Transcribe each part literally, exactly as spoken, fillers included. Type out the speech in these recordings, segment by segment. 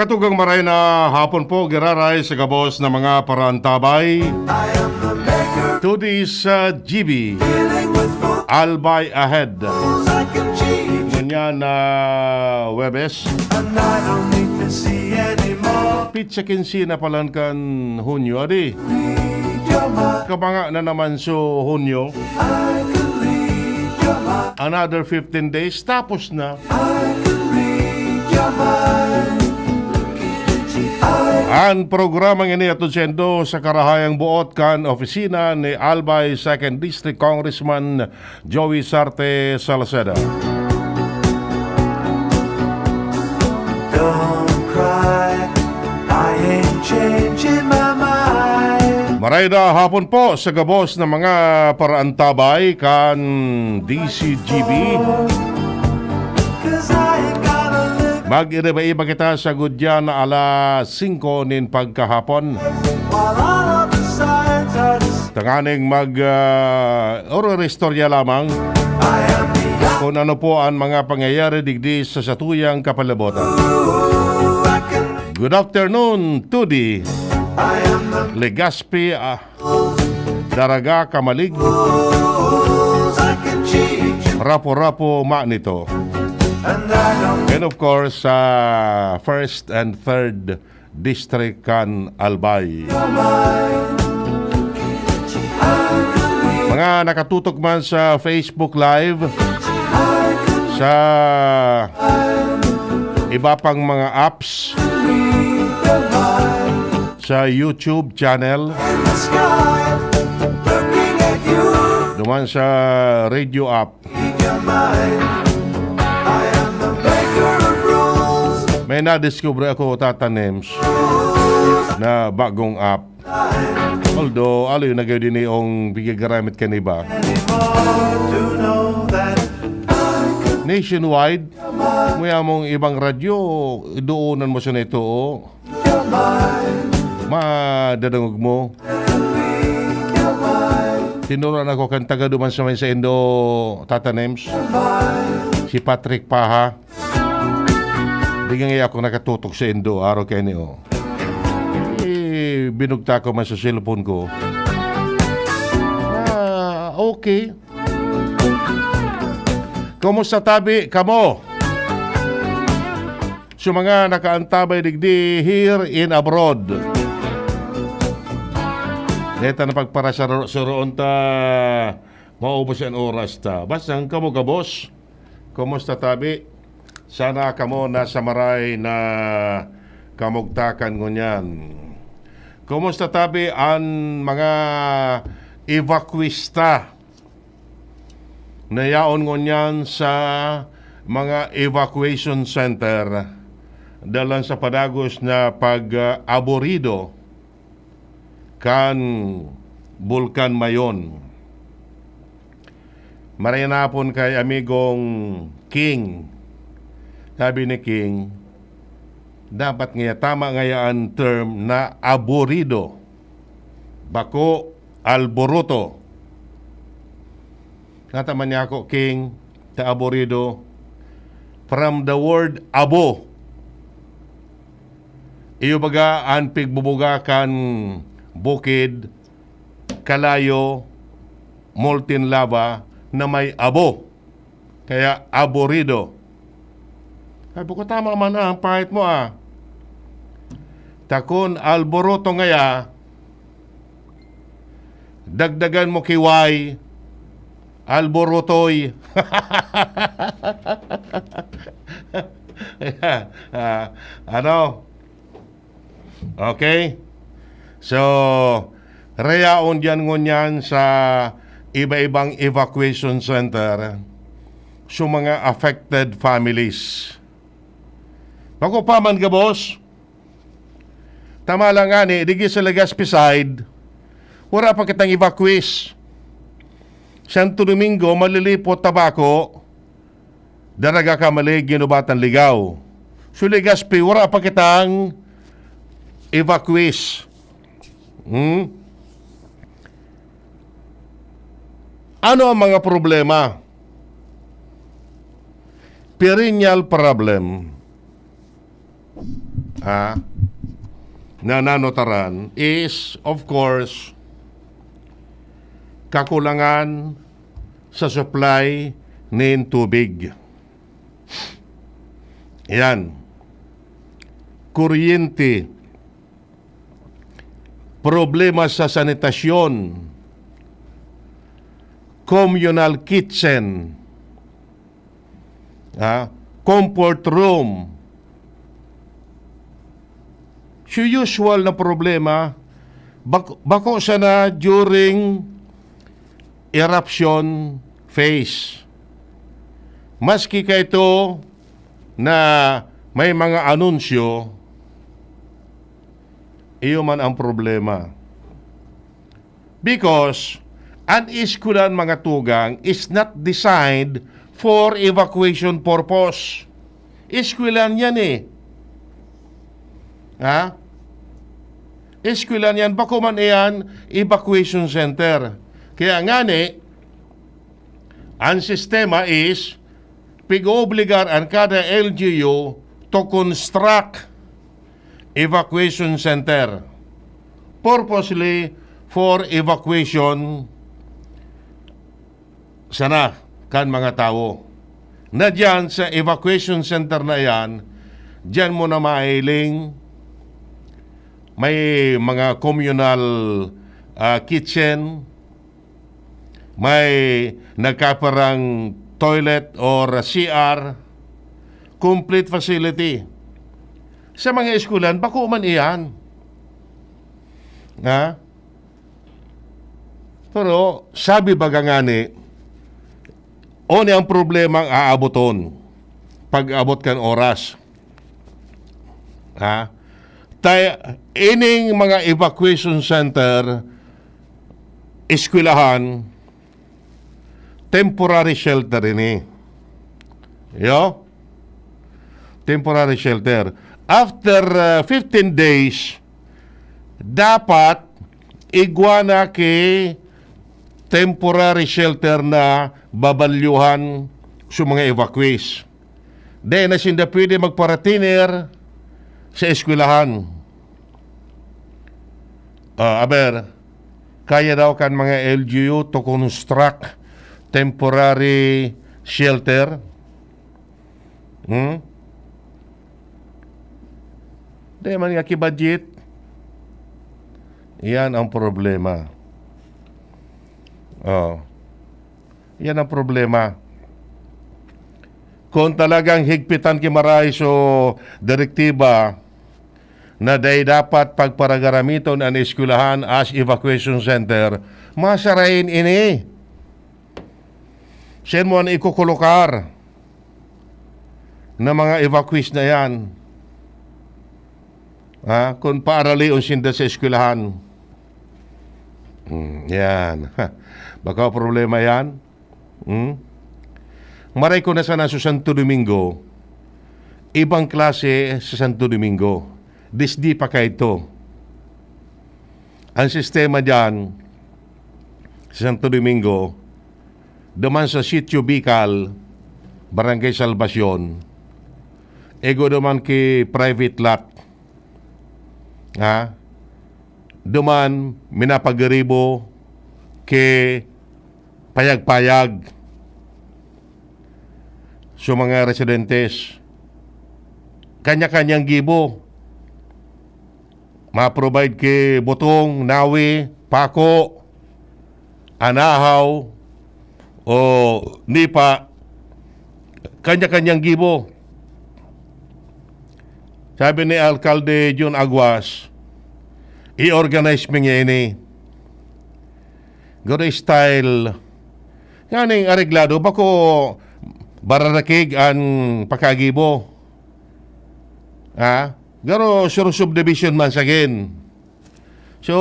Katugang maray na hapon po, giraray sa gabos na mga paraantabay. Today's uh, G B, Albay Ahead. Ngunyan na Webes. Pitsa kinsi na palan kan Hunyo, adi. Kabanga na naman so Hunyo. Another fifteen days, tapos na. An programang ini atod saindo sa karahayang boot kan opisina ni Albay Second District Congressman Joey Sarte Salceda. Don't cry, I ain't changing my mind. Marayda hapon po sa gabos na mga paraantabay kan D C G B. Mag-iba-iba kita sa gudyan na alas singko nin pagkahapon. Tanganing mag uh, oro-istorya lamang kung ano po ang mga pangyayari digdi sa satuyang kapalabotan. Good afternoon, Tudi. Legazpi, ah, Daraga, Camalig, Rapu-Rapu, Manito. And of course, sa first and third district kan Albay. Mga nakatutok man sa Facebook Live, sa iba pang mga apps, sa YouTube channel, duman sa radio app, may nadiskubre ako, Tata Nems, na bagong app. Although, aloy na gayod ini ang pigagaramit kan iba. Nationwide, muya mong ibang radyo, idoonan mo siya na ito, oh. Madadangog mo. Tinuruan ako kan taga duman sa may saindo, Tata Nems. Si Patrick Paha. Di nga ako nakatutok saindo, araw kaini, oh. Eh, binugtak ko man sa cellphone ko. Ah, okay. Kumusta tabi kamo? Sa mga nakaantabay digdi here in abroad. Deta na pagparasaro-saroon ta, maubos an oras ta. Basta ang kamo gabos, kumusta tabi? Sana kamo nasa maray na kamugtakan ngunyan. Kumusta tabi an mga evacuees ta na yaon ngunyan sa mga evacuation center dalan sa padagos na pag-aborido kan Bulkan Mayon? Maray na hapon kay amigong King. Sabi ni King, dapat ngaya, tama ngaya an term na aborido. Bako, alboroto. Nataman niya ako, King, ta aborido. From the word abo. Iyo baga an pigbubuga kan bukid, kalayo, molten lava na may abo. Kaya aborido. Sabi ko, "Tama man, ah, ang pahit mo, ah." Takon, alboroto ngaya, dagdagan mo kiway, alborotoy. Ah, ano? Okay? So, rayaon diyan ngunyan sa iba-ibang evacuation center sa mga affected families. Bako pa man gabos, tama lang ngani, digi sa Legazpi side, wala pa kitang evacuees. Santo Domingo, Malilipot, Tabaco, Daraga, Camalig, Guinobatan, Ligao. Sa Legazpi, wala pa kitang evacuees. Hmm? Ano ang mga problema? Perennial problem. ha, na nanutaran is, of course, kakulangan sa supply nin tubig. Yan. Kuryente. Problema sa sanitasyon. Communal kitchen. Ha? Comfort room. So, usual na problema, bak-, bako sana during eruption phase. Maski kaito na may mga anunsyo, iyo man ang problema. Because an eskwelahan, mga tugang, is not designed for evacuation purpose. Eskwelahan yan eh. Ha? Eskwelahan yan. Bako man iyan evacuation center. Kaya ngani, ang sistema is pig-oobligar an kada L G U to construct evacuation center purposely for evacuation sana kan mga tawo. Na diyan sa evacuation center na iyan, diyan mo na mahiling may mga communal, ah, kitchen, may nagkaparang toilet or C R, complete facility. Sa mga eskwelahan, bako man iyan. Ha? Pero sabi baga ngani, oni ang problema ang aaboton pag-abot kan oras. Ha? Tay-, ining mga evacuation center, eskwelahan, temporary shelter ini. Yo? Temporary shelter. After, uh, fifteen days, dapat igwa na ki temporary shelter na babalyuhan sa mga evacuees. Dai na sinda pwede magparatiner sa eskwelahan. Ah, aber, kaya daw kan mga L G U to construct temporary shelter. Hmm? Dai man nga ki-budget. Iyan ang problema. Oh. Yan ang problema. Kung talagang higpitan ki maray so direktiba na dai dapat pagparagaramiton an eskwelahan as evacuation center, masarain ini. Siyan mo an ikokolokar na mga evacuees na yan. Ha? Kung paaralion sinda sa eskwelahan. Hmm, yan. Bako problema yan. Hmm? Maray ko na sana sa Santo Domingo, ibang klase sa Santo Domingo. Disdi pa kaito. Ang sistema diyan sa Santo Domingo, duman sa Sitio Bicol, Barangay Salvacion, igo duman ki private lot. Ha? Duman, minapagiribo ki payag-payag sa mga residentes. Kanya-kanyang gibo. Ma-provide ki butong, nawi, pako, anahaw, o nipa, kanya-kanyang gibo. Sabi ni Alkalde Jun Aguas, "I-organize mi niya ini." Garo style. Nganing areglado, bako bararakig an pakagibo. Ha? Garo sub-, subdivision man sagin. So,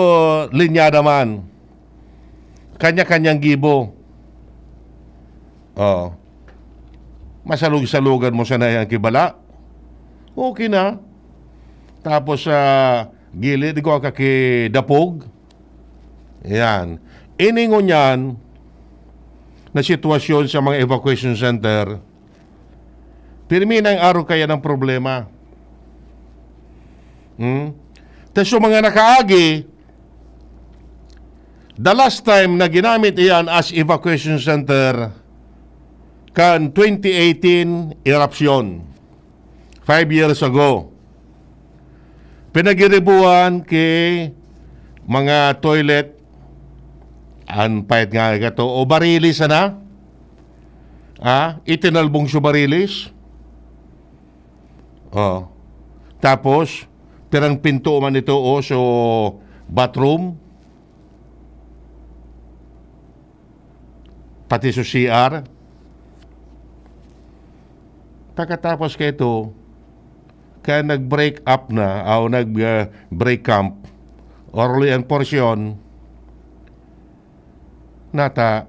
linyada man. Kanya-kanyang gibo. Oh. Masalog-salogan mo sana yan kibala. Okay na. Tapos, sa gilid, igwa ka ki dapog. Yan. Ini ngunyan na sitwasyon sa mga evacuation center, pirmi nang arog kaya ng problema. Hmm? Tas yung mga nakaagi, the last time na ginamit iyan as evacuation center kan twenty eighteen eruption, five years ago. Pinagiribuan ki mga toilet, an pait nga kato, o barili sana? Ah, itinalbong su barilis? Oh. Tapos, pirang pinto man ito, oh, so bathroom, pati so C R. Pagkatapos kaito, kaya nag-break up na, o nag, ah, break camp, orly and portion, nata,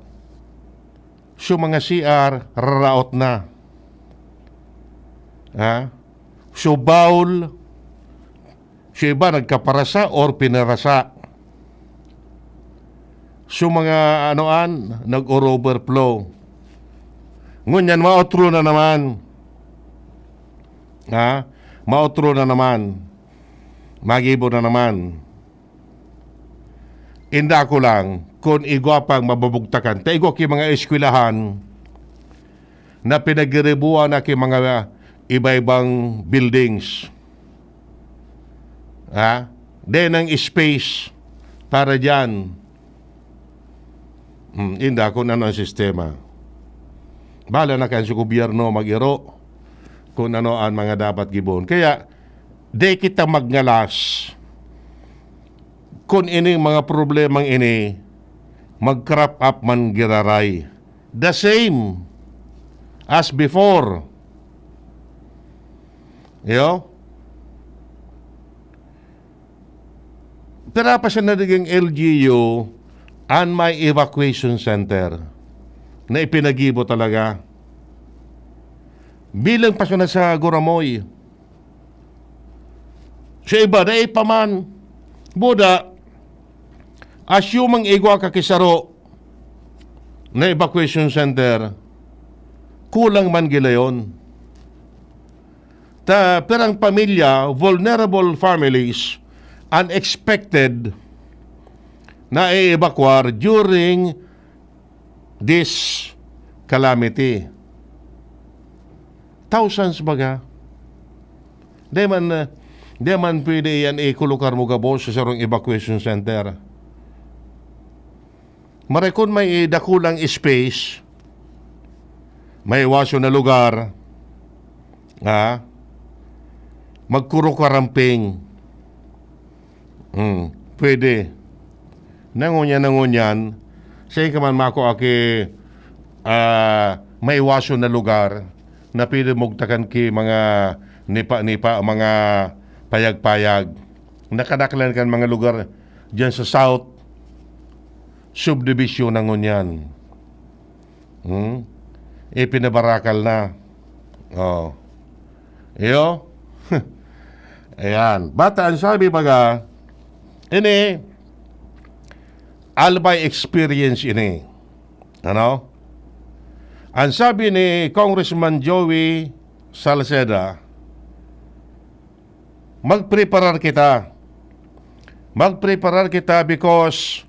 so mga C R, raraot na. Ha? So bowl, so iba nagkaparasa or pinarasa. So mga anoan, nag-overflow. Ngunyan, maotro na naman. Ha? Maotro na naman. Magibo na naman. Inda ko lang, kun igwa pang mabubugtakan. Ta igwa ki mga eskwelahan na pinagiribuan na ki mga iba-ibang buildings. Ha? Di nang space para diyan. Hmm, inda kun ano ang sistema. Bahala na kan sa gobyerno mag-iro kun ano ang mga dapat gibon. Kaya, di kita magngalas kun ining mga problemang ini mag-crop up man giraray. The same as before. Yo? Pira pa siya nagiging L G U an may evacuation center na ipinagibo talaga. Bilang pa siya na sa Guramoy. Sa iba, dai pa man. Buda, asyumang igwa ka kisaro na evacuation center, kulang man gilayon. Ta, pirang pamilya, vulnerable families, unexpected na i-evacuar during this calamity. Thousands baga. Di man, uh, di man pwede yan ikulukar mo gabos sa sarong evacuation center. Maray kun may dakulang space, may waso na lugar, ha? Magkurukaramping. Hmm, pwede. Nangunyan, nangunyan, sa ka man mako aki, ah, may waso na lugar na pwede mugtakan ki mga nipa-nipa, mga payag-payag. Nakadaklan kan mga lugar diyan sa South, subdivision na ngunyan. Hmm? Ipinabarakal na. Oh. Iyo? Ayan. Bata, ang sabi baga, ini, Albay experience ini. Ano? Ang sabi ni Congressman Joey Salceda, magpreparar kita. Magpreparar kita because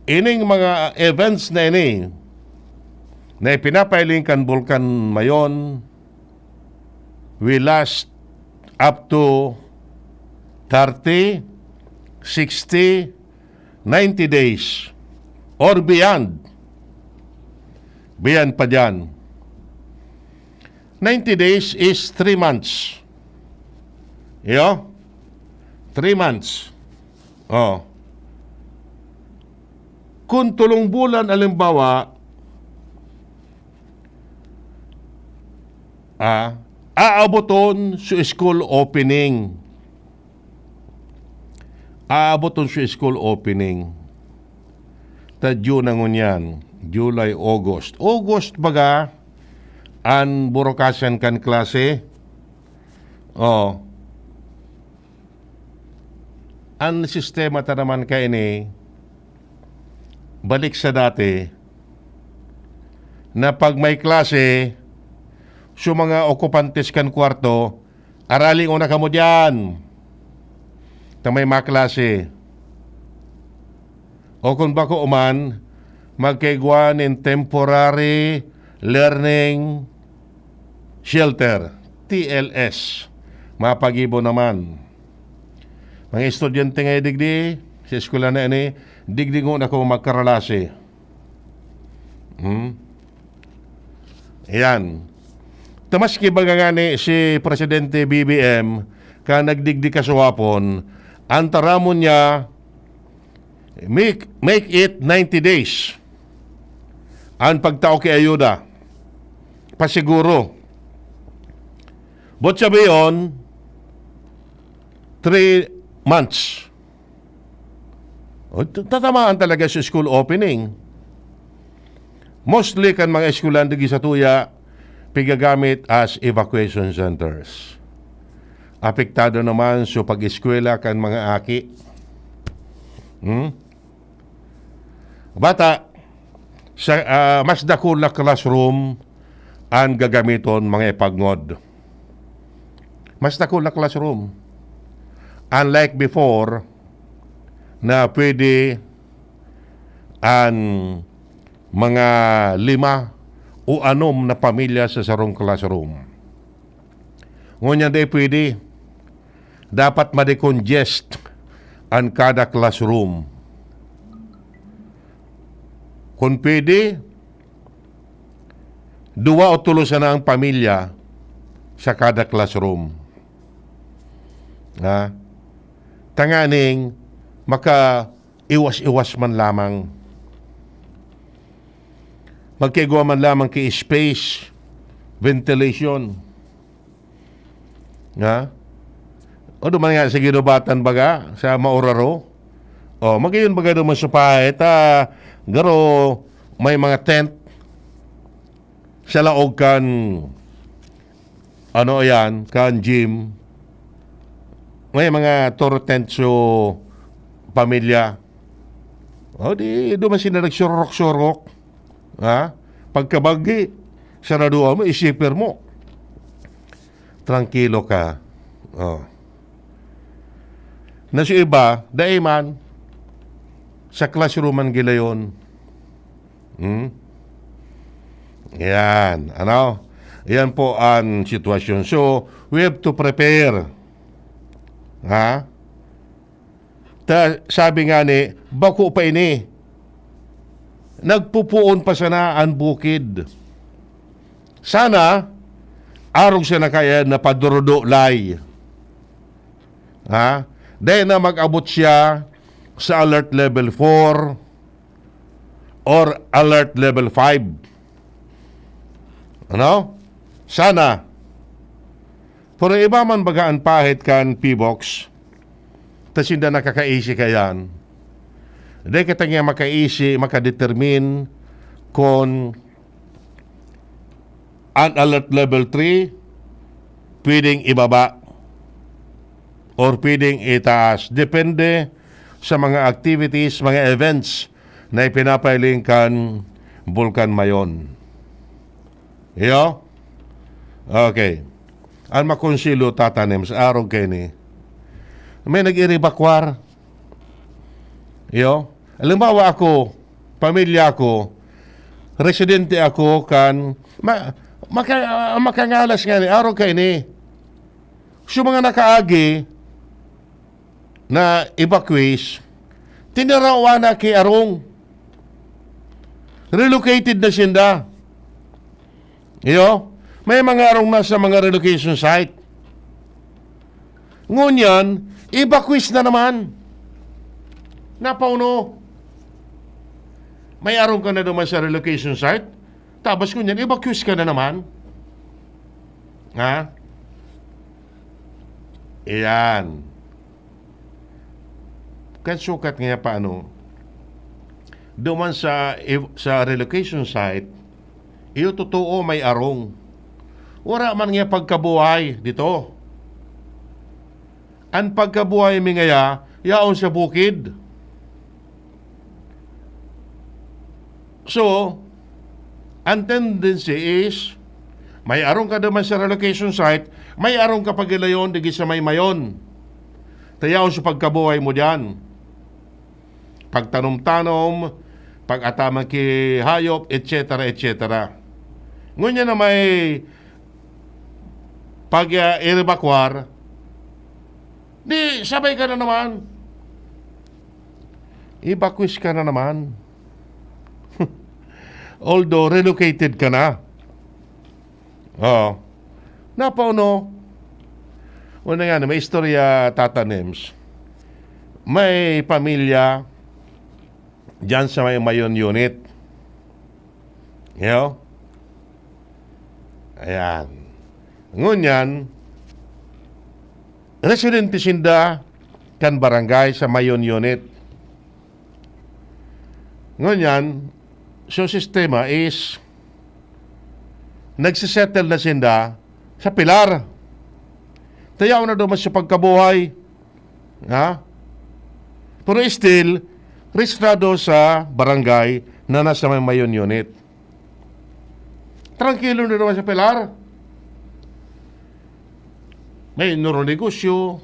ining mga events na ini na ipinapailing kan Bulkan Mayon will last up to thirty, sixty, ninety days or beyond. Beyond pa diyan. Ninety days is three months. Iyo? Three months. Oh. Kung tulong bulan, halimbawa, ah, aaboton sa school opening. Aaboton sa school opening. Ta June na ngunyan, July, August. August baga, an burukasan kan klase. Oh. An sistema ta naman kaini, balik sa dati, na pag may klase, so mga okupantes kan kwarto, "Arali ngona kamo diyan." ta may mga klase. O kun bako man, magkaigwa nin temporary learning shelter, T L S. Mapagibo naman. Mga estudyante nga digdi, sa eskwela na ini, digdi ngona kamo magkaralasi. Hmm? Ayan. Ta maski baga ngani si Presidente B B M, ka nagdigdi kasuwapon, an taramon niya, make, make it ninety days. An pagtao ki ayuda, pasiguro. But sabihon, three months. O, t-, tatamaan talaga sa school opening. Mostly kan mga eskwelahan digdi sa tuya, pigagamit as evacuation centers. Apektado naman sa pag-eskwela kan mga aki. Hmm? Bata, sa, ah, mas dakul na classroom an gagamiton, mga ipagngod. Mas dakul na classroom. Unlike before, na pwede an mga lima o anom na pamilya sa sarong classroom. Ngunyan, dai pwede. Dapat ma-decongest an kada classroom. Kun pwede, duwa o tolo sana ang pamilya sa kada classroom. Ha? Tanganing maka-iwas-iwas man lamang. Magkaigwa man lamang ki space, ventilation. Ha? O duman nga sa ginubatan baga, sa mauraro. O, magayon baga duman sa pahay, ta garo may mga tent sa laog kan, ano yan, kan gym. May mga tour tent so pamilya. O, di duman sila nagsururok-surok. Ha? Pagkabanggi, saraduhan mo, isiper mo. Trangkilo ka. O. Na sa iba, dai man. Sa classroom man gilayon. Hmm? Yan. Ano? Yan po ang sitwasyon. So, we have to prepare. Ha? Ta, sabi nga ni, bako pa ini. Nagpupoon pa sana an bukid. Sana, arog sana kaya na padurudolay. Ha? Dahil na mag-abot siya sa alert level four or alert level five. Ano? Sana. Pero iba man baga an pahit kan PHIVOLCS, ta sinda nakakaisi kaiyan. Dai kita niya makaisi, makadetermine kun an alert level three pwedeng ibaba or pwedeng itaas. Depende sa mga activities, mga events na ipinapahiling kan Bulkan Mayon. Iyo? Okay. An makonsilo tatanim sa arog kaini, may nag-iribakwar. Iyo? Halimbawa ako, pamilya ko, residente ako kan ma-, maka-, makangalas nga ni arog kaini. So, mga nakaagi, na evacuees, tinarawan na ki arong. Relocated na sinda. Iyo, may mga arong nasa mga relocation site. Ngunyan, evacuees na naman. Napauno. May arong ka na naman sa relocation site. Tapos ngunyan, evacuees ka na naman. Ha? Iyan. Kan sukat nga paano, duman sa, sa relocation site, iyo totoo may arong. Wala man nga pagkabuhay dito. An pagkabuhay mi ngaya, yaon sa bukid. So, an tendency is, may arong ka duman sa relocation site, may arong ka pagilayon digdi sa may Mayon. Tayaon sa pagkabuhay mo diyan. Pagtanom-tanom, pag-ataman ki hayop, et cetera, et cetera. Ngunyan na may pag, ah, erebakwar, di sabay ka na naman. Evacuees ka na naman. Although relocated ka na. Oo. Napauno. Una nga, may istorya, Tata Nems. May pamilya diyan sa may Mayon Unit. Yo? Ayan. Ngunyan, residente sinda kan barangay sa Mayon Unit. Ngunyan, so sistema is nagsisettle na sinda sa pilar. Tayaw na duman sa pagkabuhay. Ha? Pero still, rehistrado sa barangay na nasa may Mayon Unit. Trangkilo na naman sa pilar. May nuro negosyo.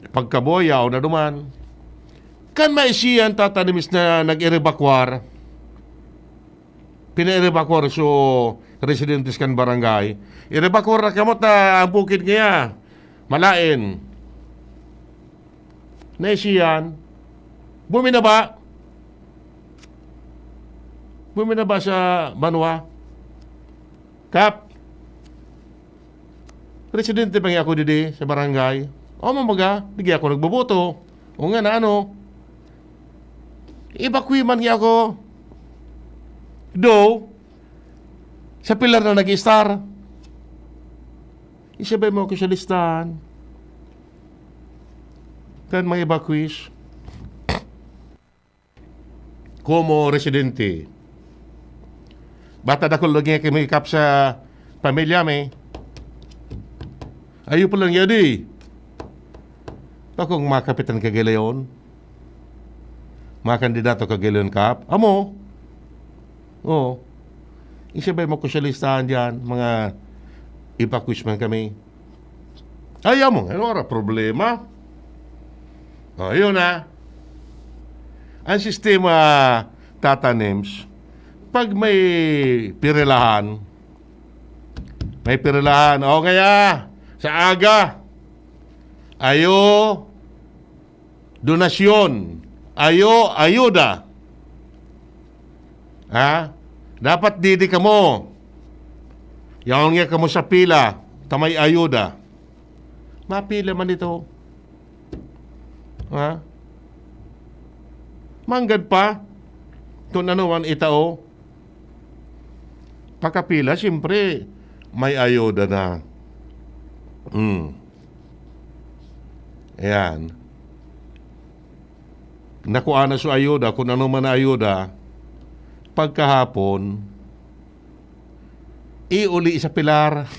Pagkabuhay, yaon na duman. Kan maisiyan, Tata Nems, na nag-erebakwar, pina-erebakwar so residentes kan barangay. Erebakwar na kamot na ang bukid ngaya. Malain. Naisiyan. Buminaba. Buminaba sa banwa. Kap, residente ba nga ako didi sa barangay? O, mamaga, di ako nagboboto. O nga na ano, evacuee man nga ako. Though, sa pilar na nag-i-star. Isabay mo ako sa listahan kan mga evacuees. Komo residente. Bata dakul lagi kami kap sa pamilya mi. Ayo pa lang yadi. Bakong mga kapitan kagalayon. Mga kandidato kagalayon kap. Amo. Oo. Isabay mo ko sa listahan diyan, mga evacuees man kami. Ayaw mo, ano oras problema? O, yun na. Ang sistema, Tata Nems, pag may pirilahan, may pirilahan, o kaya, sa aga, ayo, donasyon, ayo, ayuda. Ha? Dapat didi kamo. Yaon nga kamo sa pila, ta may ayuda. Mapila man ito. Ha? Manggad pa kung ano ang itao. Pakapila, siyempre, may ayuda na. Hmm. Ayan. Nakuha na sa ayuda, kung ano man na ayuda, pagkahapon, iuli sa pilar.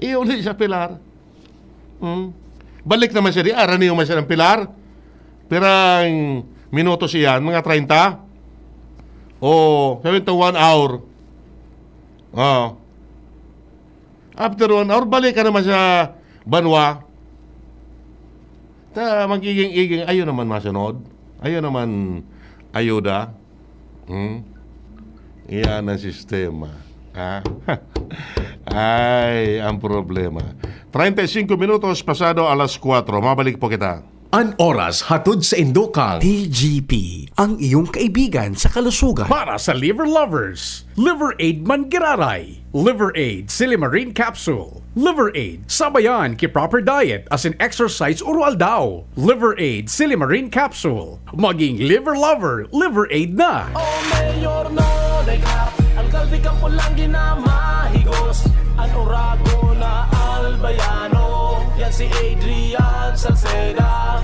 Iuli sa pilar. Hmm? Balik naman siya di, araniyo man siya ng pilar. Pirang minuto siya, mga treinta. O, sabi ito, one hour. O. After one hour, balik ka naman sa banwa. Ta, magiging-iging, ayun naman masunod. Ayun naman, ayuda. Hmm? Iyan ang sistema. Ha? Ay, ang problema. Treinta y cinco minutos pasado alas kuwatro. Mabalik po kita. An oras hatod sa indokang T G P, ang iyong kaibigan sa kalusugan. Para sa liver lovers, Liver Aid man giraray. Liver Aid Silimarin Capsule. Liver Aid, sabayan ki proper diet asin exercise uro-aldaw. Liver Aid Silimarin Capsule. Maging liver lover, Liver Aid na. O Mayor Nonay Cap, alkalde kan Pulang ginamahigos, an oragon na Albayano, yan si Adrian Salceda.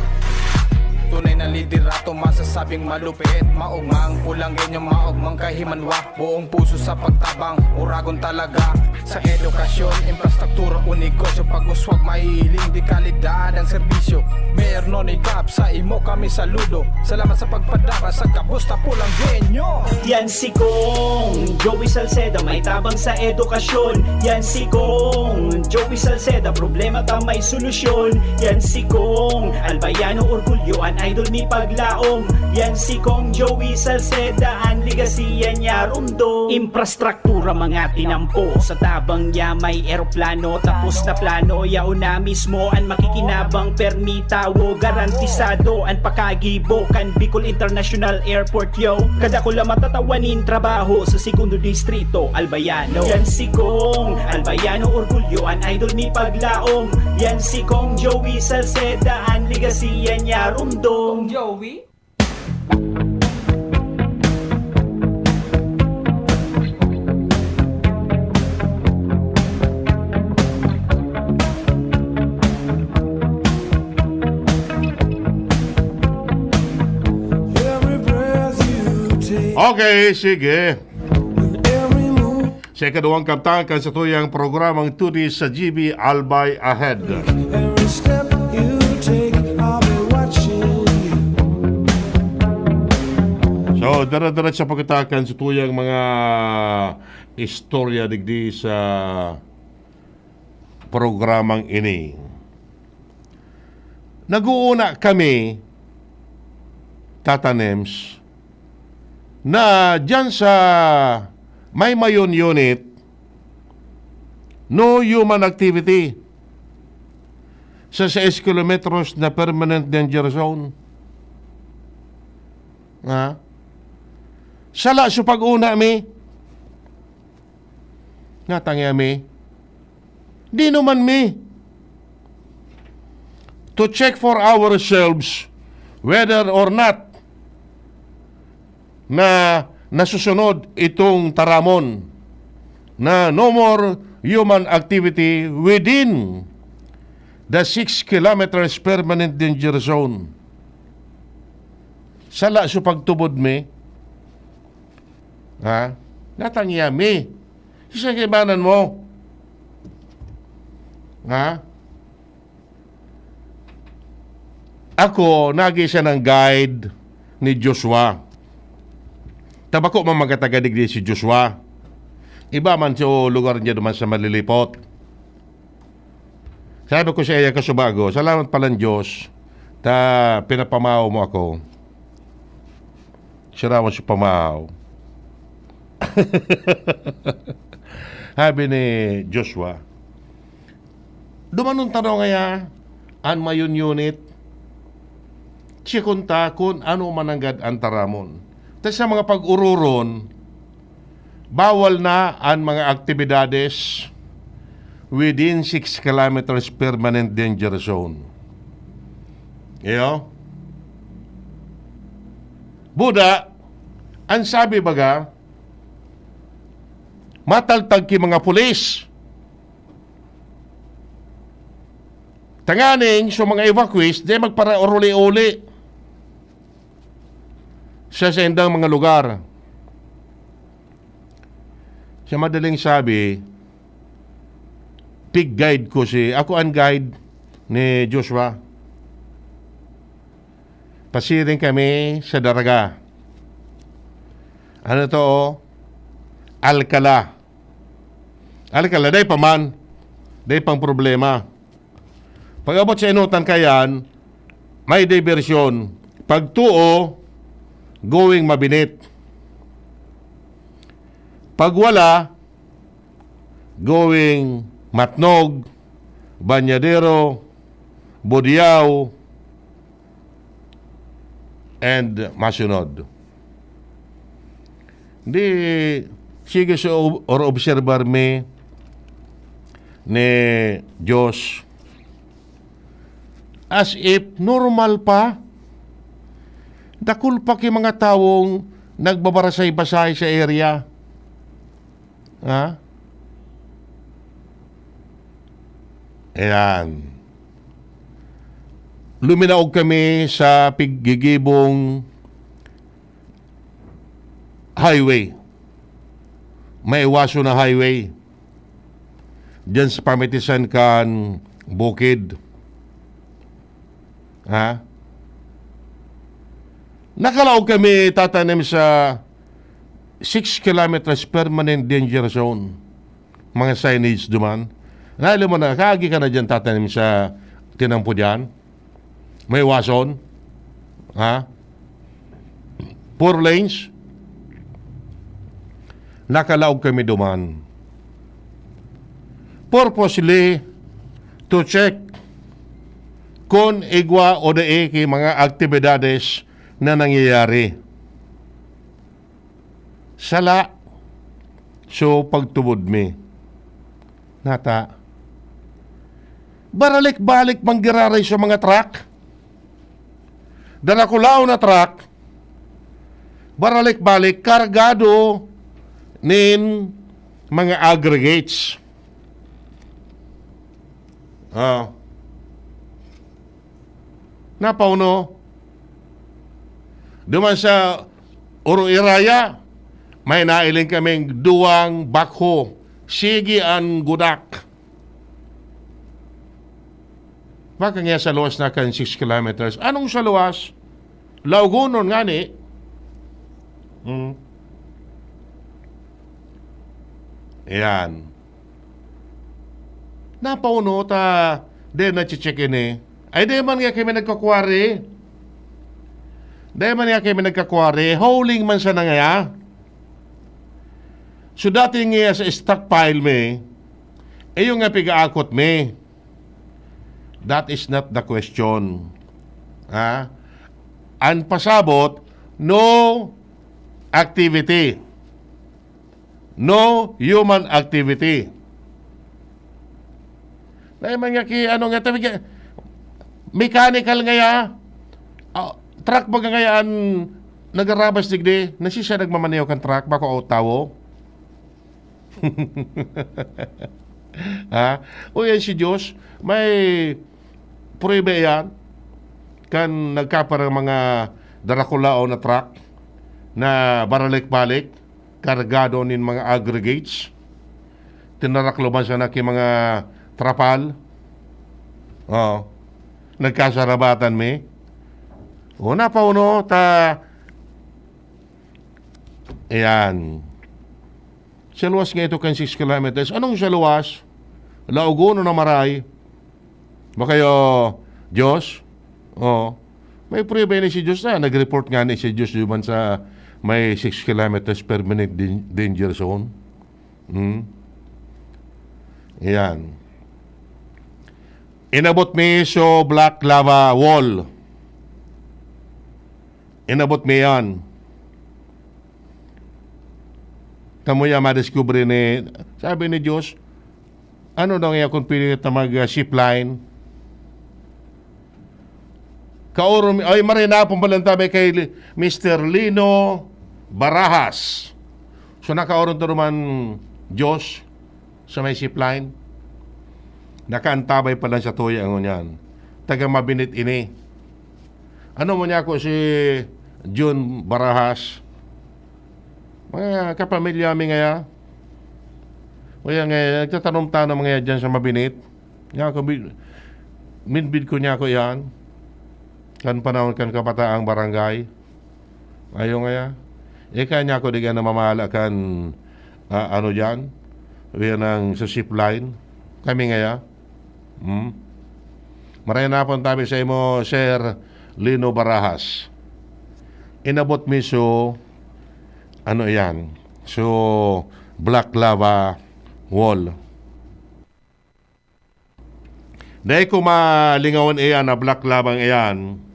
Tunay na liderato, masasabing malupit. Maugmang pulanggenyo, maugmang kahimanwa. Buong puso sa pagtabang, Oragon talaga. Sa edukasyon, infrastruktura o negosyo, pag-uswag, mahihiling, de kalidad ang serbisyo. Mayor Nonny Gab, sa imo kami saludo. Salamat sa pagpadara sa gabos na pulanggenyo. Yan si Kong Joey Salceda, may tabang sa edukasyon. Yan si Kong Joey Salceda, problema ta may solusyon. Yan si Kong Albayano Orgulyo, an idol ni Paglaom. Yan si Kong Joey Salceda, an legacy yan niya rumdom. Infrastruktura mga tinampo, sa tabang niya may eroplano. Tapos na plano, yaon na mismo an makikinabang, permi tawo, garantisado an pakagibo kan Bicol International Airport, yo. Kadakula matatawa nin trabaho sa Segundo Distrito, Albayano. Yan si Kong Albayano Orgulyo, an idol ni Paglaom. Yan si Kong Joey Salceda, an legacy yan niya rumdom. Joey? Every breath you take. Okay, sige. Sa ikaduwang kabtang kan satuyang programang Tuni sa G B, Albay Ahead. Every step you take, I'll be watching you. So, dara-dara sa pagkatakan sa tuyang mga istorya digdi sa programang ini. Nag-uuna kami, Tata Nems, na diyan sa Maymayon Unit, no human activity sa sais kilometros na permanent danger zone. Ha? Sala sa pag-una mi. Natangya mi. Di naman mi to check for ourselves whether or not na nasusunod itong taramon na no more human activity within the six kilometers permanent danger zone. Sala sa pagtubod mi, ha? Natangya mi. Isa kaibanan mo. Ha? Ako, nagi siya ng guide ni Joshua. Tabako man magkataga digdi si Joshua. Iba man sa lugar niya duman sa Malilipot. Sabi ko sa iya, "Kasubago, salamat palan Diyos, ta pinapamahaw mo ako." Siya raw si pamahaw. Sabi ni Joshua, "Dumanon tano ngaya an Mayon Unit, tsekon ta kun ano mananggad an taramon. Ta sa mga pag-ororon, bawal na an mga aktibidades within six kilometers permanent danger zone." Iyo? Buda, an sabi baga, mataltag ki mga pulis. Tanganing sa mga evacuees, di magparauli-uli sa saindang mga lugar. Sa madaling sabi, pig-guide ko si, ako ang guide ni Joshua. Pasiring kami sa Daraga. Ano to, oh? Alcala. Alcala, dai pa man. Dai pang problema. Pag-abot sa Inutan Kayan, may diversyon. Pagtuo, going Mabinit. Pag wala, going Matnog, Banyadero, Budiao, and masunod. Di, sige sa ob-, or obserbar mi ni Diyos. As if normal pa. Dakul pa ki mga tawong nagbabarasay-basay sa area. Ha? Ayan. Luminaog kami sa piggigibong highway. Maiwason na highway. Diyan sa pamitisan kan bukid. Ha? Nakalaog kami tatanim sa six kilometers permanent danger zone. Mga signage duman. Nahilo mo na, kaagi ka na dyan tatanim sa tinampo dyan. Maiwason. Ha? Four lanes. Nakalaog kami duman. Purposely to check kun igwa o dai ki mga aktibidades na nangyayari. Sala. So, pagtubod mi. Nata. Baralik-balik manggiraray sa mga truck. Darakulaw na truck. Baralik-balik, kargado nin mga aggregates. Ah. Napauno. Duman sa Oro Iraya, may nailing kaming duwang backhoe. Sige an gudak. Baka nga sa luwas na kan six kilometers. Anong sa luwas? Laugonon nga ni. Hmm. Ayan. Napauno ta, di na check ini. Ay, di man nga kami nagkakwari. Di man nga kami nagkakwari. Hauling man siya na ngaya. So, dati nga sa stockpile mi, eh, yung nga pigaakot mi. That is not the question. Ha? An pasabot, no activity. No human activity. Dai man nga ki, ano nga, tabi ka, mechanical ngaya, ah, truck baga ngaya an nagarabas digdi, na siya nagmamaneho kan truck, bako o tawo. Ha? O yan si Diyos, may prueba yan kan nagkaparang mga darakulaon na truck na baralik-balik, kargado nin mga aggregates. Tinarakloban sana ki mga trapal. Oo. Nagkasarabatan mi. O, napauno ta. Ayan. Sa luwas nga ito kan six kilometers. Anong sa luwas? Laugonon na maray. Ba kayo, Diyos? Oo. May prueba ni si Diyos na. Nag-report nga ni si Diyos duman sa may six kilometers per minute din-, danger zone. Hmm? Ayan. Inabot mi so black lava wall. Inabot mi yan. Kamo yan madiskubre ni, sabi ni Diyos, ano daw nga kung pwede kita mag, ah, zipline? Kaoron, ay, marinapon pala ang tabi kay Li-, Mister Lino Barajas. So, nakaoron to naman Diyos sa may zipline. Nakaantabay pala sa tuya ang ngunyan. Taga Mabinit ini. Ano mo niya ako si Jun Barajas? Mga kapamilya mi ngaya. Kaya nga, nagtatanom-tanom ngaya dyan sa Mabinit. Nga ako, bi-, minbid ko niya ako yan. Kan panahon kan kapataang barangay. Ayo ngaya. Ika niya ako, di ka namamala kan, ah, ano dyan? Yan ang sa zipline. Kami ngaya. Hmm? Maray na pon tabi sa imo, Sir Lino Barajas. Inabot mi so, ano yan? So, black lava wall. Dai ko malingawon iyan na black lava iyan.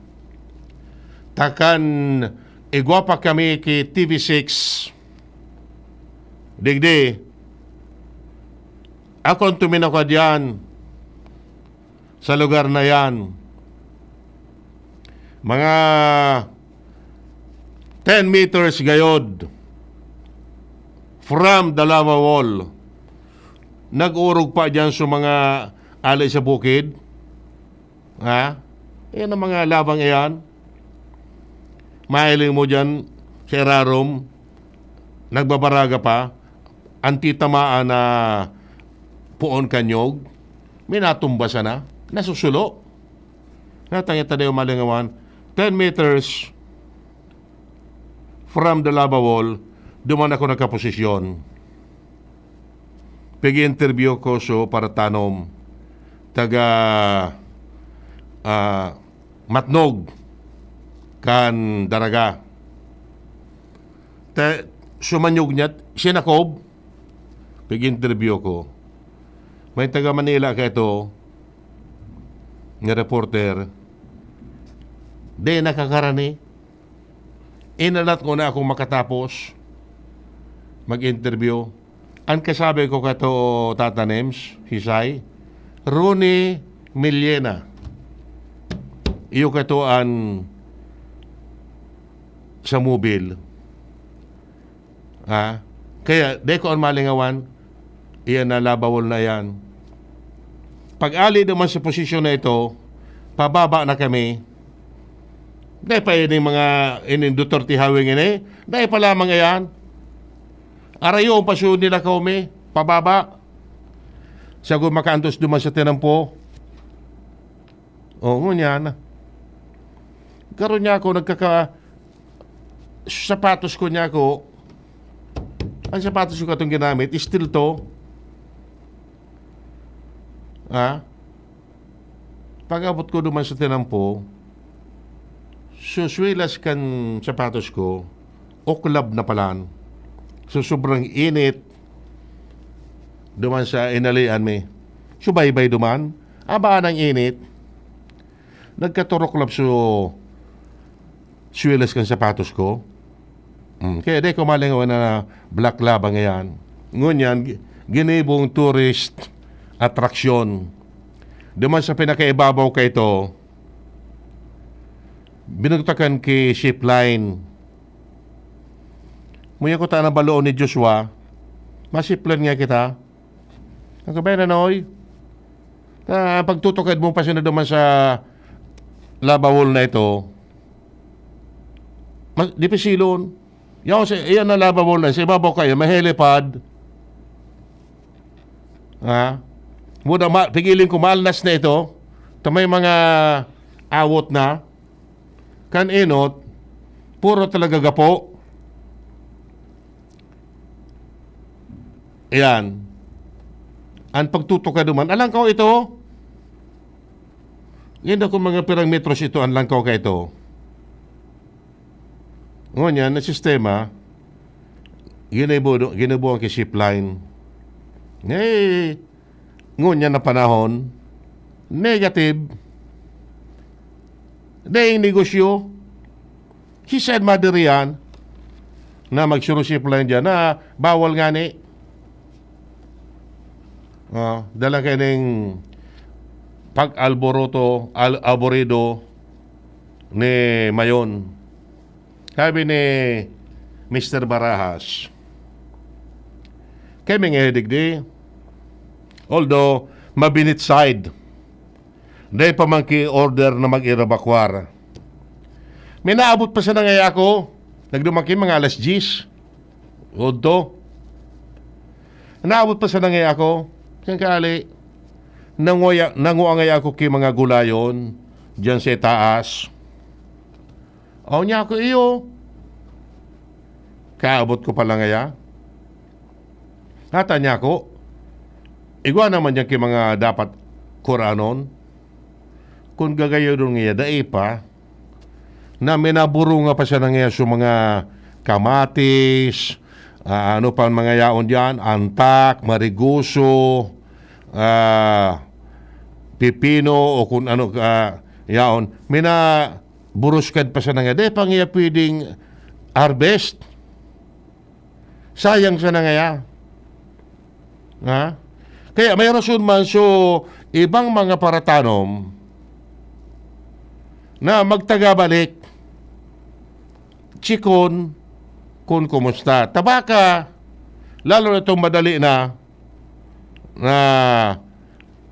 Takan igwa pa kami ki T V six. Digdi, ako ang tuminukad yan sa lugar na yan. Mga ten meters gayod from the lava wall. Nag-urog pa dyan sa mga ali sa bukid. Ha? Yan ang mga labang iyan. Mahiling mo dyan sa irarom, nagbabaraga pa, ang titamaan na puon kanyog, may natumba sana, nasusulo. Natangit na daw malingawan, ten meters from the lava wall, duman ako nagkaposisyon. Pig-interview ko so paratanom, taga, ah, Matnog, kan Daraga. Te, sumanyog niya, sinakob, pig-interview ko. May taga Manila ka ito, nga reporter, di nakakarani. Inalat ko na akong makatapos mag-interview. Ang kasabi ko kato, Tata Nems, Hisay, Ronnie Millena. Iyo kato an sa mobil. Ha? Kaya, di ko an malingawan, iyan na labawol na yan. Pag-ali naman sa posisyon na ito, pababa na kami. Dai pa ining mga, ining Duterte hawing ini. Dai pa lamang iyan. Arayo ang pasyod nila kami. Pababa. Sagod makaantos duman sa tinampo. O, ngunyan. Karon niya ako nagkaka-, sapatos ko niya ako. Ang sapatos ko katong ginamit, steel to. Ha? Pag-abot ko duman sa tinampo, so, swilas kan sapatos ko, oklab na palan. So, sobrang init duman sa inalian mi. Subaybay duman, abaan ang init. Nagkaturoklab so swilas kan sapatos ko. Mm, kaya di ko malingaw na black lab ang iyan. Ngunyan, gi-, ginibong tourist attraction. Duman sa pinakaibabaw ka ito, binugtakan ki zipline. Muya ko ta na baloon ni Joshua, masiplan nga kita. Ang kabay na, Noy. Ah, pagtutukad mo pa siya na duman sa lava wall na ito. Mas, dipisilon. Yaw sa, iyan na lava wall na. Sa ibabaw kayo, may helipad. Ha? Muda, ma-, pigiling ko, malnas na ito. Ito may mga awot na. Kan enot, puro talaga gapo. Ayan. Ang pagtutukad duman, alang ko ito. Yan ako mga pirang metros ito, ang langkaw ka ito. Ngunyan, na sistema, ginibo-, ginubuhan ki zipline. Eh, ngunyan na panahon, negative. Daing negosyo. Si Sen Madrian, na magsurusip lang dyan, na bawal nga ni. Ah, dala kayo ning pag-alboroto, al-, aborido ni Mayon. Sabi ni Mister Barajas, "Kaya may nga digdi, although mabinit side, dahil pa man ki-order na mag-evacuar. May naabot pa siya na ngaya ako, nagdumaki mga alas diyes." Udto. Naabot pa sana ngaya ako. Kan kaali, nanguya-, nangua ngaya ako ki mga gulayon diyan sa itaas. Aw niya ako iyo. Kaabot ko pa lang ngaya. Hata niya ako. Igwa naman diyan ki mga dapat kuranon. Kung gagayodon ngaya, dai pa. Na minaburunga pa siya na ngayon sa mga kamatis, ah, ano pa ang mga yaon diyan, antak, mariguso, ah, pipino, o kung ano, ah, yaon. Minaburuskad pa siya na ngayon. Di pa nga pwedeng harvest. Sayang siya na ngaya. Ha? Kaya may rason man so ibang mga paratanom na magtagabalik, chikon, kung kumusta. Tabaka, lalo na itong madali na, na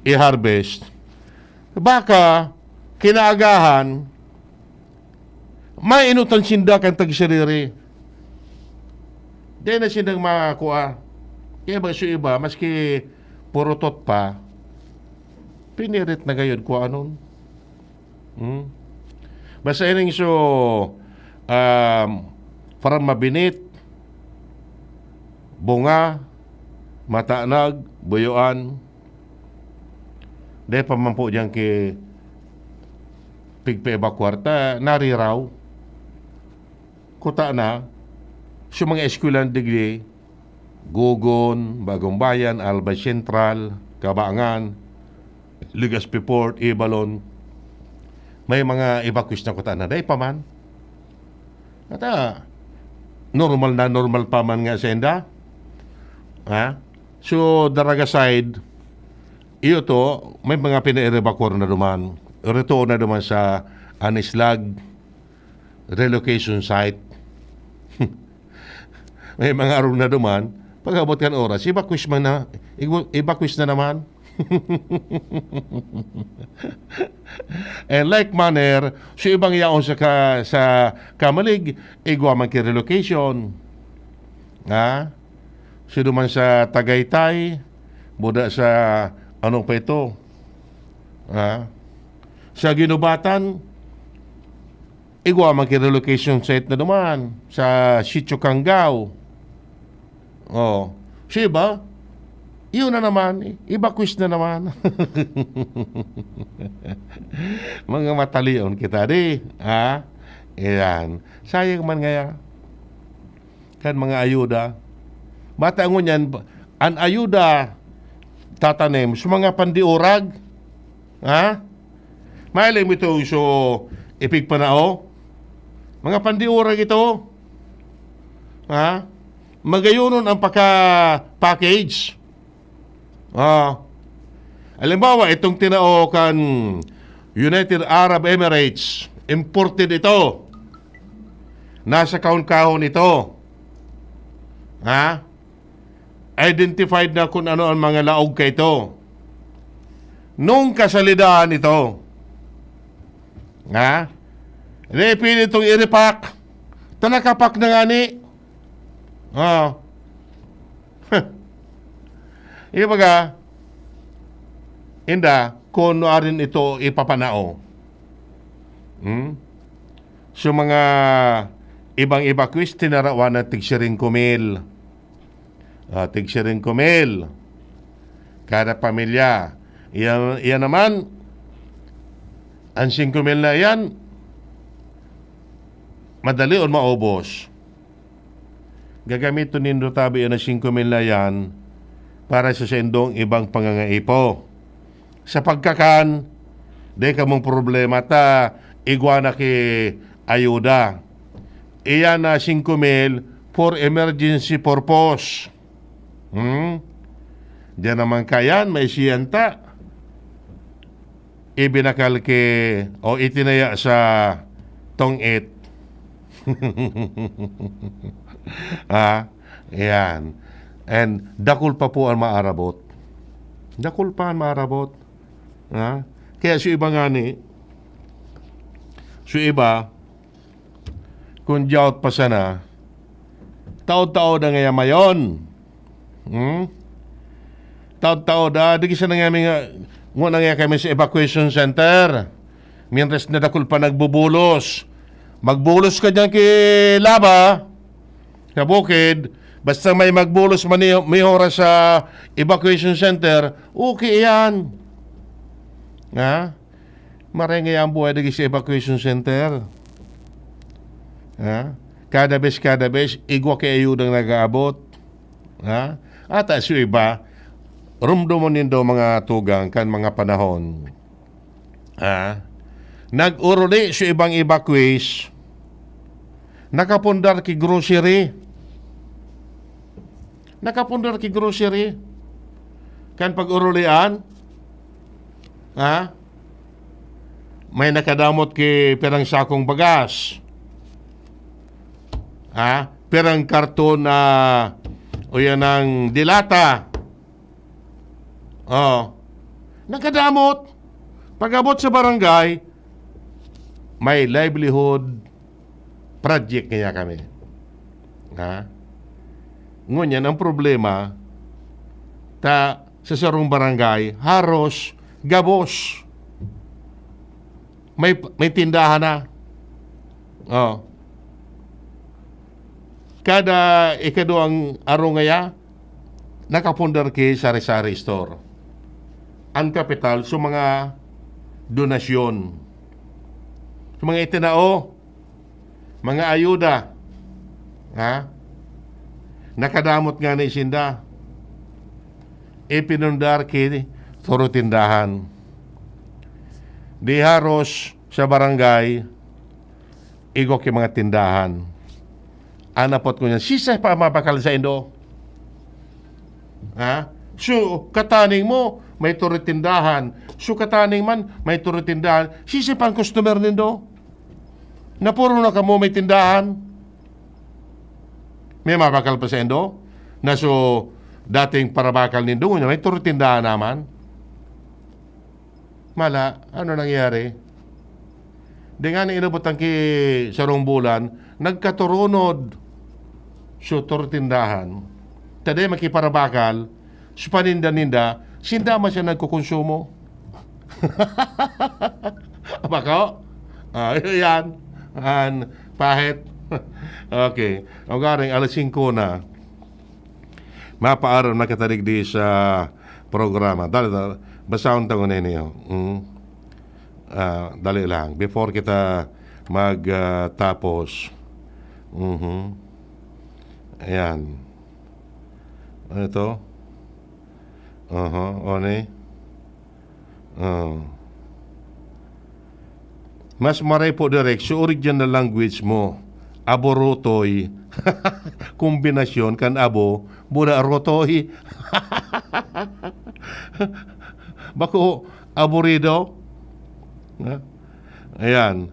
i-harvest. Baka, kinaagahan, maenotan sinda kan tagsiriri. Dai na sindang makakua. Kaya ba sa iba, maski purutot pa, pinirit na gayod kung anon. Hmm? Basta ining so, um, parang mabinit, bunga, matanag, buyuan. Dai pa man po diyan ki pigpa-evacuar ta nariraw. Kuta na, sa mga eskwelahan digdi, Gogon, Bagong Bayan, Albay Central, Cabangan, Legazpi Port, Ibalon, may mga evacuees na kuta na. Dai pa man. At, ah, normal na normal pa man nga sa inda. Ha? So, Daraga side, iyo to, may mga pina-evacuar na duman. Rito na duman sa Anislag, relocation site. May mga arog na duman, pag-abot kan oras, evacuees man na, ewa-, evacuees na naman. And like manner, so ibang yaon sa ka-, sa Camalig, igwa man ki relocation. Ha? So duman sa Tagaytay, buda sa, ano pa ito? Ha? Sa Guinobatan, igwa man ki relocation site na duman sa Sitio Kanggaw. Oh, sa iba, yun na naman, evacuees na naman. Mga matalion kita, di? Ha? Ayan. Sayang man ngaya. Kan mga ayuda. Bata ngunyan, an ayuda tatanem sa mga pandiurag. Ha? Mahiling mo ito, so, ipigpanao? Mga pandiurag ito. Ha? Magayonon ang paka-package. Ah. Halimbawa, itong tinao kan United Arab Emirates, imported ito. Nasa kahon-kahon ito. Ha? Identified na kung ano ang mga laog kaito. Nung kasalidahan ito, ha? Naipili itong iripak. Ta nakapak na ngani. Ah. Ibaga, inda, kung nuarin ito ipapanao. Hmm? So, mga ibang evacuees, tinarawan na tig singko mil. Ah, tig singko mil. Kada pamilya. Iyan, iyan naman, ang singko mil na iyan, madali on maubos. Gagamiton nindo tabi na singko mil na yan para sa saindong ibang pangangaipo. Sa pagkakan, di kamong problema ta igwa na ki ayuda. Iyan na singko mil for emergency purpose. Hmm? Diyan naman kayan, may siyan ta. Ibinakal ki, o itinaya sa tong-it. Ah, yan. And dakul pa po ang maarabot. Dakul pa ang maarabot. Ha? Kaya sa iba nga ni, sa iba, kung dyaot pa sana, taod-taod na ngaya mayon. Hmm? Taod-taod, ah, di sana nga mi nga, ngwa na nga kami sa evacuation center. Mientras na dakul pa nagbubulos. Magbulos ka dyan ki Laba, sa bukid. Basta may magbulos man ni-, may oras sa evacuation center, okay yan. Ha? Marengay ang buhay dagi sa evacuation center. Ha? Kada bes, kada bes, igwa ki ayudang nag-aabot. Ha? Ata sa iba, rumdomon nindo mga tugang kan mga panahon. Ha? Nag-uruli sa ibang evacuees, nakapundar ki grocery. Nakapundar ki grocery. Kan pag-urulian, ha? May nakadamot ki pirang sakong bagas. Ha? Pirang karton na, o yan ang dilata. Oh. Nakadamot. Pag-abot sa barangay, may livelihood project kaya kami. Ha? Ngunyan, ang problema, ta sa sarong barangay, haros gabos. May, may tindahan na. Oh. Kada ikaduang araw ngaya, nakapundar ki sari-sari store. Ang kapital sa mga donasyon, sa mga itinao, mga ayuda, ha? Nakadamot nga ni sinda. Ipinundar ki toro tindahan. Di haros sa barangay, igwa ki mga tindahan. Anapot ko niya, "Sisay pa mabakal sa indo?" Ha? So, kataning mo, may toro tindahan. So, kataning man, may toro tindahan. Sisay pa ang customer nindo? Na puro na kamo may tindahan. May mabakal pa sa indo? Na so, dating parabakal nindo, ngunyan may toro tindahan naman. Mala, ano nangyari? Di nga na inabot ang ki sarong bulan, nagkaturunod. So, toro tindahan. Taday makiparabakal, sa paninda-ninda, sinda man siya nagkukonsumo. Bako? Ah, yan. An, pahit. Okay. O garing, alas singko na. Mapaaram na kita digdi sa programa. Dali, dali. Basahon ta ngunyan niyo. Mm. Ah, dali lang. Before kita mag, ah, tapos. Mhm. Ayan. Ano ito? Aha, o ni? Ah. Mas maray po, Direk, sa original language mo, aborotoy. Kombinasyon kan abo, bura rotoy. Bako, aburido. Ha? Ayan.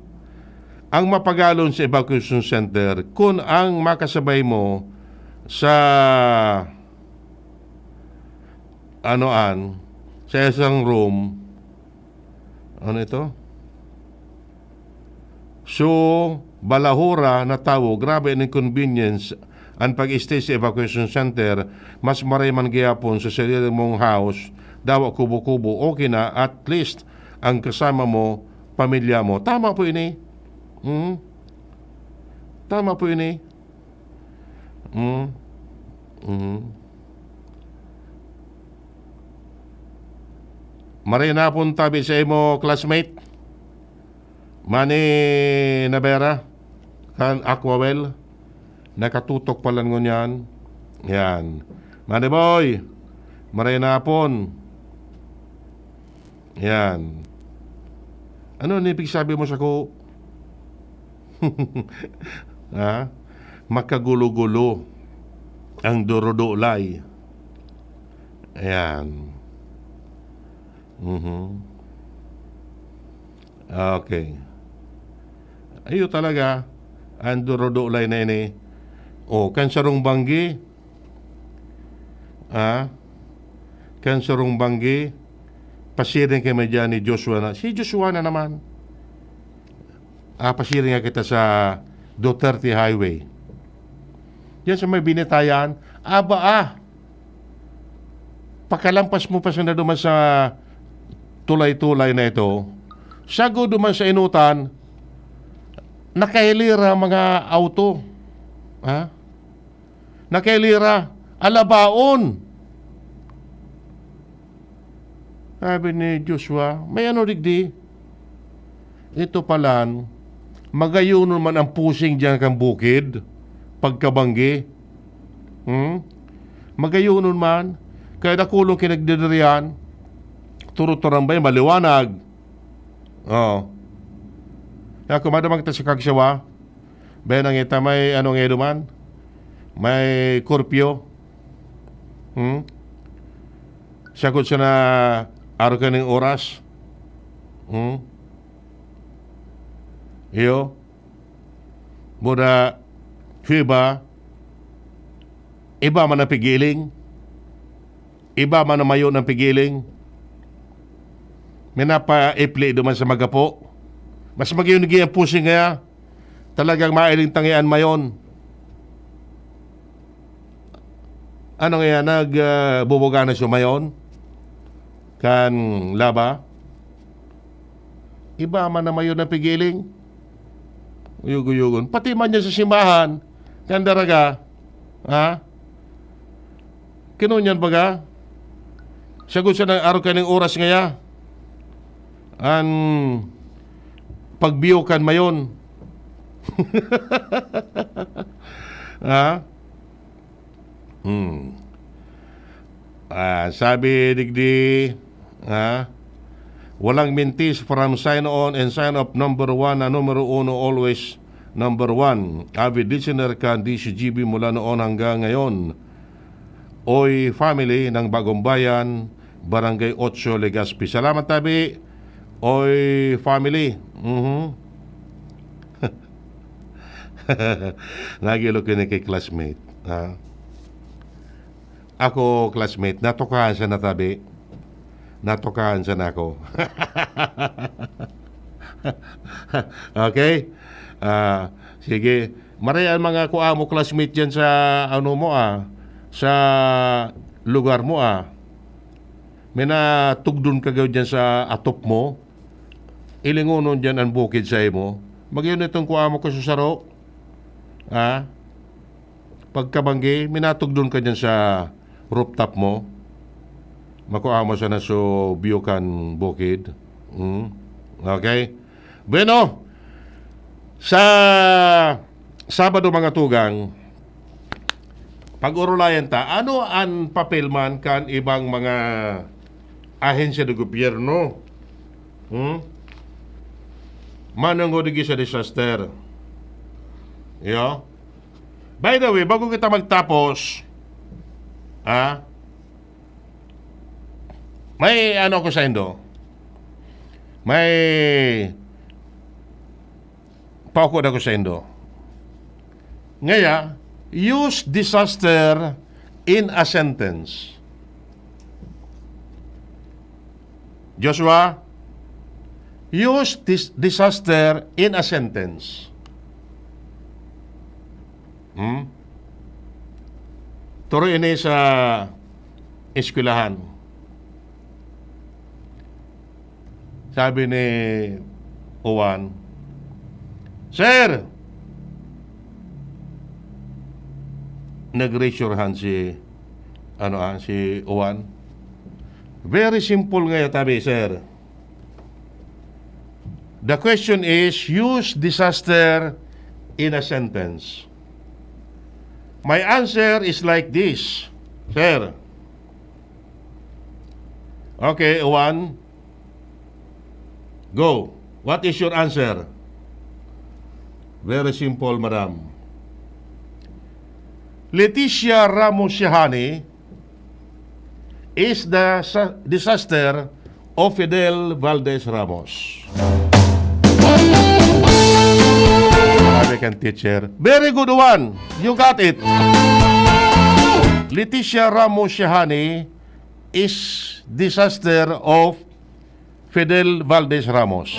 Ang mapagalon sa evacuation center, kun ang makasabay mo sa, ano an, sa isang room, ano ito? So, balahura na tawo, grabe an inconvenience an pag-stay sa evacuation center, mas maray man gihapon sa sarili mong house, dawa kubo-kubo, okay na, at least, ang kasama mo, pamilya mo. Tama po ini. Hmm? Tama po ini. Hmm? Mhm. Maray na pong tabi sa imo, classmate. Manny Navera, kan Aquawell. Nakatutok pa lang ngunyan. Yan. Manny Boy, maray na pon. Yan. Ano ni pigsabi mo sako? Ha? Makagulo-gulo ang durudulay. Ayan. Mhm. Okay. Ayo talaga, ang durudulay na ini. O, kan sarong banggi, ah, kan sarong banggi, pasiring kami diyan ni Joshua na, si Joshua na naman. Ah, pasiring nga kita sa Duterte Highway. Diyan sa may binitayan, aba ah, pakalampas mo pa sana duman sa tulay-tulay na ito, sagod duman sa inutan, nakahilira mga auto. Ha? Nakahilira, alabaon. Sabi ni Joshua, "May ano digdi?" Ito palan, magayonon man ang pusing diyan kan bukid, pagkabanggi. Hmm? Magayonon man, kaya dakulong kinagdidirihan, turuturan ba yan, maliwanag. Oo. Kaya kumadamag ta sa kagsawa, bayan ang ita may ano ngayon man, may curfew. Hmm? Sagkod sa na araw kaning oras. Hmm? Iyo. Buda, iba, iba man ang pigiling. Iba man ang mayo ng pigiling. May napaipli duman sa magapo. Mas magiyunigi ang pusing ngaya. Talagang mailing tangian mayon. Ano ngaya, nag, ah, bubuga na siya mayon? Kan laba? Iba man na mayon ang pigiling. Uyog-uyogon. Pati man niya sa simbahan, kan daraga, ha? Kinunyan baga? Sagod siya ng araw kaning oras ngaya. An pagbiyokan mayon. Ha? Hmm. Ah, sabi digdi, ha? Walang mintis from sign on and sign off number one na numero uno, always number one. Avid listener kan D C G B mula noon hanggang ngayon. Oy family ng Bagong Bayan, Barangay Ocho, Legazpi. Salamat, tabi. Oy family. Mhm. Nagilok yun kay classmate. Ha? Ako, classmate, natukahan siya na, tabi. Natukahan siya na ako. Okay? Ah, sige. Maray ang mga kuha mo, classmate, dyan sa ano mo, ah, sa lugar mo, ah. May natugdon ka gawin dyan sa atop mo. Ilingonon dyan ang bukid sa imo. Magyon itong kuha mo, kasusaro. Ah? Pagkabanggi, minatugdon ka dyan sa rooftop mo. Makuha mo sana so view kan bukid. Hmm? Okay? Bueno, sa Sabado, mga tugang, pag-urulayan ta, ano an papel man kan ibang mga ahensya de gobyerno? Hmm? Manongod digdi sa disaster. Yo? By the way, bago kita magtapos, ha? May ano ko saindo. May paukod ako saindo. Ngaya, use disaster in a sentence. Joshua, use dis-, disaster in a sentence. Hmm? Turo ini sa eskwelahan. Sabi ni Juan, "Sir!" Nag-raise your hand si, ano, ah, si Juan. "Very simple ngaya tabi, sir." The question is, use disaster in a sentence. My answer is like this, sir. Okay, Juan. Go. What is your answer? Very simple, madam. Leticia Ramos Shahani is the sa-, disaster of Fidel Valdez Ramos. Sabi kan teacher, "Very good one. You got it." Leticia Ramos Shahani is disaster of Fidel Valdez Ramos.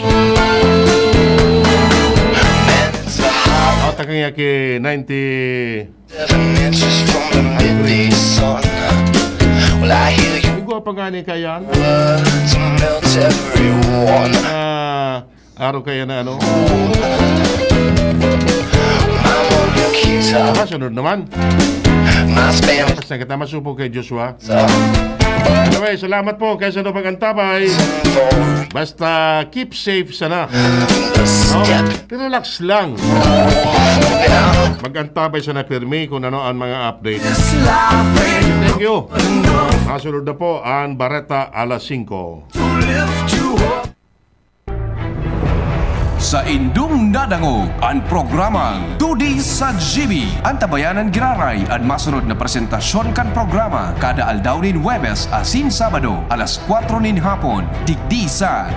At ang kanya ki ninety Seven inches from the midday sun. Well, I hear you. Igwa pa nga ni kayan. Words melt everyone. Ah, araw kaya na ano? I'm on your guitar. Ah, sunod naman. My Spanish. Basta kita masupo kay Joshua. Anyway, salamat po kay sa pag-antabay. Basta keep safe sana. No? Relax lang. Mag-antabay sana pirmi kung ano ang mga update. Thank you. Masunod na po ang Bareta alas singko. Sa indong nadangog an programang Todi sa G B. An tabayanan giraray an masunod na presentasyon kan programa kada aldaw nin Huwebes asin Sabado, alas kwatro nin hapon, digdi sa